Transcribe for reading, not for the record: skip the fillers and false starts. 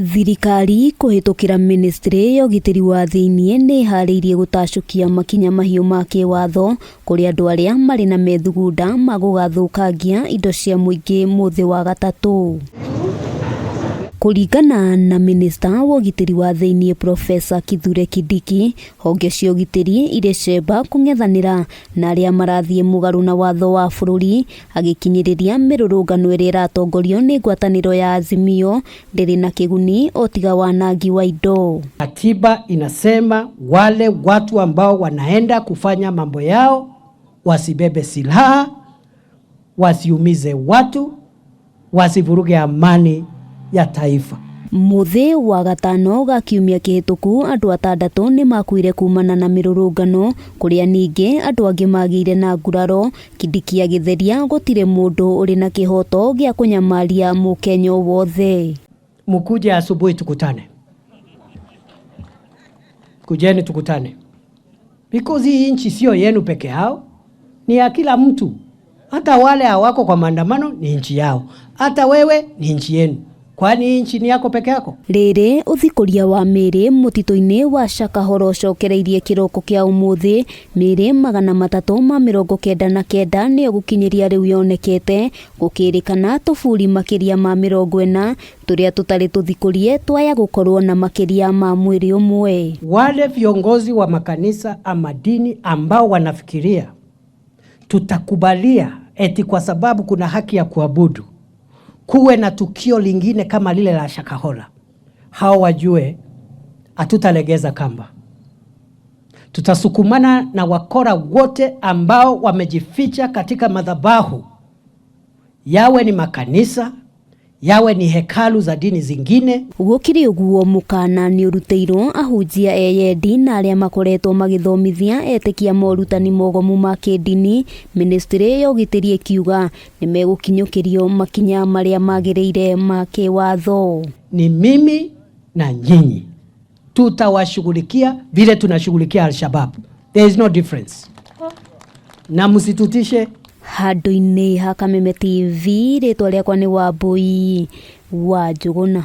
Thirikari kũhĩtũkĩra ministry ya ũgitĩri wa thĩinĩ nĩ ĩharĩirie gũtacũkia makinya mahiũ ma kĩwatho kũrĩ andũ arĩa marĩ na methugunda ma gũgathũkangia indo cia mũingĩ mũthĩ wa gatatũ. Kũringana na minista wa ũgitĩri wa thĩinĩ Profesa Kithure Kindiki, honge cia ũgitĩri irĩ cemba kũng'ethanĩra na arĩa marathiĩ mũgarũ na watho wa bũrũri, agĩkinyĩrĩria mĩrũrũngano ĩrĩa ĩratongorio nĩ ngwatanĩro ya Azimio ndĩrĩ na kĩguni o tiga wanangi wa indo. Katiba inasema wale watu ambao wanaenda kufanya mambo yao wasibebe silaha, wasiumize watu, wasivuruge amani ya taifa. Mũthĩ wa gatano ga kiumia kĩhĩtũku andũ atandatũ nĩ makuire kumana na mĩrũrũngano kũrĩa ningĩ andũ angĩ magĩire na nguraro. Kindiki agĩtheria gũtirĩ mũndũ ũrĩ na kĩhoto gĩa kũnyamaria mũkenya o wothe. Mukuje asubuhi tukutane, kujeni tukutane, because hii nchi sio yenu peke yao, ni ya kila mtu. Hata wale hawako kwa maandamano ni nchi yao, hata wewe ni nchi yenu. Kwani hii nchi ni yako peke yako? Rĩrĩ ũthikũria wa mĩĩrĩ mũtitũ-inĩ wa Shakahola ũcokereirie kĩroko kĩa ũmũthĩ, mĩĩrĩ 399 nĩyo gũkinyĩria rĩu yonekete, gũkĩrĩkana tũburi makĩria ma 40 tũrĩa tũtarĩ tũthikũrie twaya gũkorwo na makĩria ma mwĩrĩ ũmwe. Wale viongozi wa makanisa ama dini ambao wanafikiria tutakubalia eti kwa sababu kuna haki ya kuabudu kuwe na tukio lingine kama lile la Shakahola, hao wajue hatutalegeza kamba. Tutasukumana na wakora wote ambao wamejificha katika madhabahu, yawe ni makanisa, yawe ni hekalu za dini zingine. Gũkĩrĩ ũguo mũkana nĩ ũrutĩirwo ahunjia eyendi na arĩa makoretwo magĩthomithia etĩkia morutani mogomu ma kĩndini, ministry ya ũgitĩri ĩkiuga nĩ megũkinyũkĩrio makinya marĩa magĩrĩire ma kĩwatho. Ni mimi na nyinyi tutawashughulikia vile tunashughulikia Al-Shabaab. There is no difference. Na msitutishe. Handũ-inĩ ha Kameme TV, rĩtwa rĩakwa nĩ Wambui wa Njũgũna.